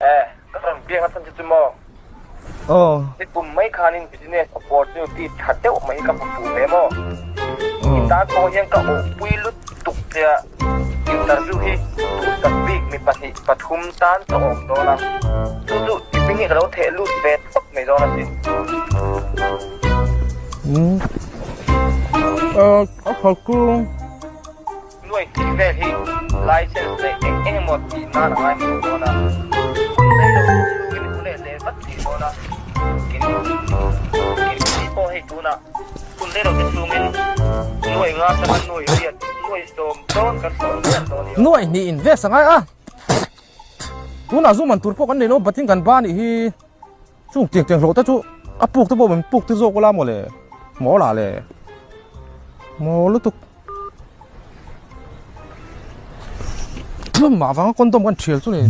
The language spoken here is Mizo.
Eh, ka rawn biak a chhan che chu maw? Aw. Ni kum mai khanin business opportunity tha deuh mai hi ka hmu fuh ve maw? I tan pawh hian ka awhpui lutuk che a, interview hi duhsak bik mi pahnih pathum tan ka awm dawn a, chu chu i hming hi ka lo theh lut ve tawp mai dawn asin. Umm, eh, a tha chu. Nuai tih vel hi license neih eng eng emaw tih nan a ngai hmasa dawn a, hun rei lo chu chhungin hun leh leh vat thei dawn a, tin tin pawh hei tunah hun rei lo te chhungin nuai nga atanga nuai riat nuai sawm dawn kan hlawh zel dawn i aw. Nuai hnih in vest a ngai a, tunah zu man tur pawh kan nei lo batin kan ba nih hi chung tiang tiang hlawh te chu a puk te pawh min puk te zawk ula maw le maw lah le maw lutuk. Mah vanga condom kan thial chu ni.